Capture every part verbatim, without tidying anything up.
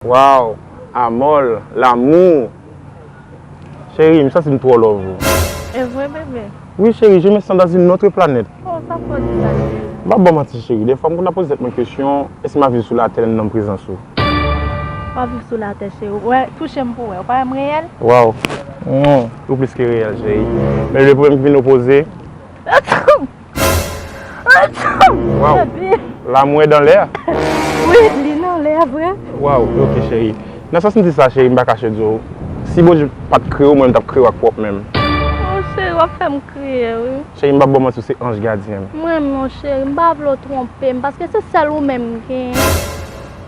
Waw, amor, l'amour. Cheri, m santi m twò love ou. E vre, bebe? Wi, cheri, je me sens dans une autre planète. Oh, sa fò di sa, cheri. M p ap ba w manti, cheri. Defwa, m konn ap poze tèt mwen kesyon, èske m ap viv sou latè nan prezans ou? W ap viv sou latè, cheri. Ou wè, touche m pou wè. Ou pa wè m reyèl? Waw. Mm, ou plis ke reyèl, cheri. Men le pwoblèm ki vin opoze. Waw. Bebe. L'amour est dans l'air. Wi, li nan lè a vre. Waw, ok, cheri. Nan sans m di sa, cheri, m pa kache di w. Si Bondye pa t kreye w, mwen, m t ap kreye w ak pwòp men m. Oh, cheri, w ap fè m kriye, wi. Cheri, m p ap ba w manti, w se anj gadyen m. M renmen w, cheri, m pa vle w twonpe m, paske se sèl ou menm m genyen.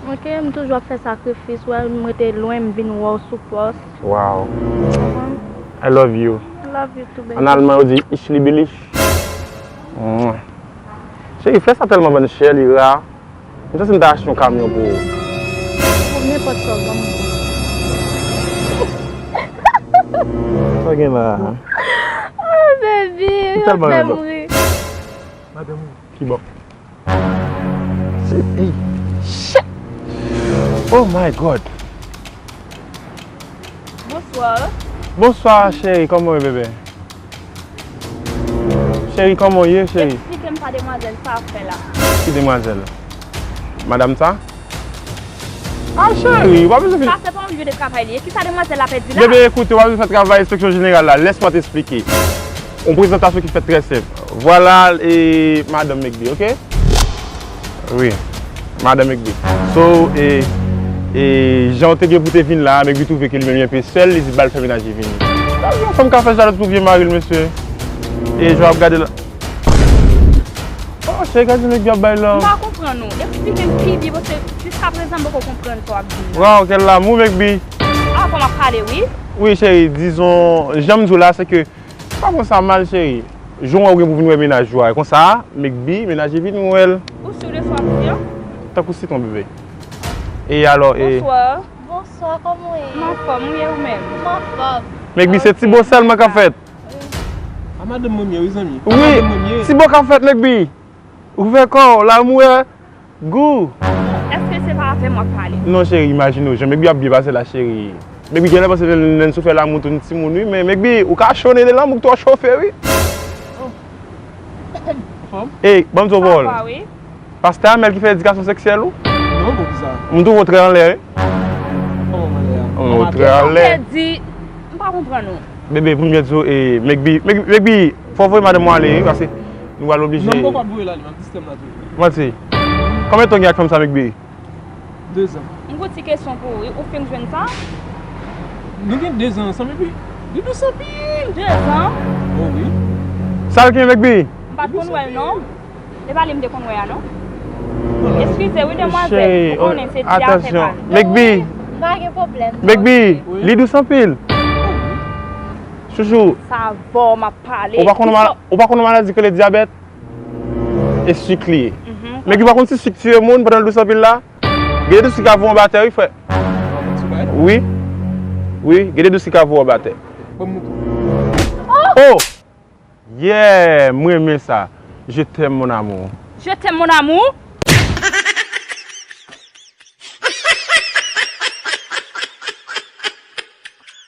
Ok, m toujou ap fè sakrifis, w wè, m rete lwen, m vin wè w sou pòs. Waw. Konprann? I love you. Love you too, baby. An alman, yo di, ich liebe dich. Mwah. Cheri, flè sa tèlman vann chè, li ra. M santi m ta achte yon kamyon pou ou. Pou nenpòt sa w ban m. Sa gen la? Oh, baby, ou fè m ri. Madanm ou. Ki bò? Se, hey, shit! Oh my God! Bonswa. Bonswa, cheri, kòman w ye, bebe? Cheri, kòman w ye, cheri? Eksplike m sa demwazèl sa ap fè la. Ki demwazèl? Madanm sa? Ah, cheri, w pa bezwen fin. Sa se pa yon lye de travay li ye. Kisa demwazèl la pèdi la? Bebe, ekoute, w pa bezwen fè travay enspeksyon jeneral la. Laisse-moi t'expliquer. Yon prezantasyon ki fèt trè senp. Vwala, e, madanm Megby, ok? Wi. Madanm Megby. So, e, e, jan w te gen pou te vin la, Megby twouve ke li menm li enpe sèl, li di ba l fè menaj li vini. Sa yon fanm ka fè jalous pou vye mari l, mesye. E, jan w ap gade la. Oh, cheri, gade Megby ap bay la. M pa konprann ou. Eksplike m pi byen, paske jiska prezan m poko konprann sa w ap di m nan. Waw, quel amour, Megby. Ah, fò m ap pale, wi. Wi, cheri, dizon, jan m di w la, se ke pa pran sa mal, cheri. Jan w gen pou vin wè menaj ou a. Konsa, Megby, menaj li vin wè l. Ou si w de sa w ap di an? Tankou sitwon, bebe. E alò, e. Bonswa. Bonswa, kòman w ye? M anfòm, ou ye ou menm? M anfòm. Megby, se ti bo sèlman k ap fèt. A madanm mwen m ye, wi, zanmi. Wi, ti bo k ap fèt, Megby. Ouvè kò w, l'amour est gou. Èske se pa avè m w ap pale? Non, cheri, imajine w, jan Megby ap byen pase la, cheri. Megby genlè panse Nen-, Nensou fè lanmou tou n timoun, wi, men Megby, ou ka cho, Nen-, lanmou k twò chofe, wi. Oh. Anfòm? Ey, ban m di w pawòl. Pastè Amèl ki fè edikasyon seksyèl ou? Non, poukisa? M twouve w trè anlè, wi. Kòman m anlè a? Ou trè anlè. Sa vle di, m pa konprann ou. Bebe, pou m byen di w, e, Megby, Megby, Megby, fò w voye madanm ou ale, wi, paske nou pral oblije. Non, m poko ap voye l ale, m ap distè m la toujou. Manti. Konbyen tan w gen ak fanm sa, Megby? Dezan. M gon ti kesyon pou ou, wi. Ou fin jwenn sa? Nou gen dezan ansanm, epi li dous anpil. Dezan? Oh, wi. Sa l gen, Megby? M pa t konn wè l, non. E pa li m te konn wè a, non. Eskize wi, demwazèl. Cheri, ou konnen se dyab, atansyon. Megby. Pa gen pwoblèm. Megby, li dous anpil. Chouchou. Sa vò m ap pale. Ou pa konn mal-, ou pa konn maladi k rele dyabèt? E sik li ye. Megby, ou pa konn si sik tiye moun pandan l dous anpil la? Gen de dous ki ka voye w anba tè, wi, frè. Wi. Wi, gen de dous ki ka voye w anba tè. Oh! Yeah, m renmen sa. Je t'aime, mon amour. Je t'aime, mon amour?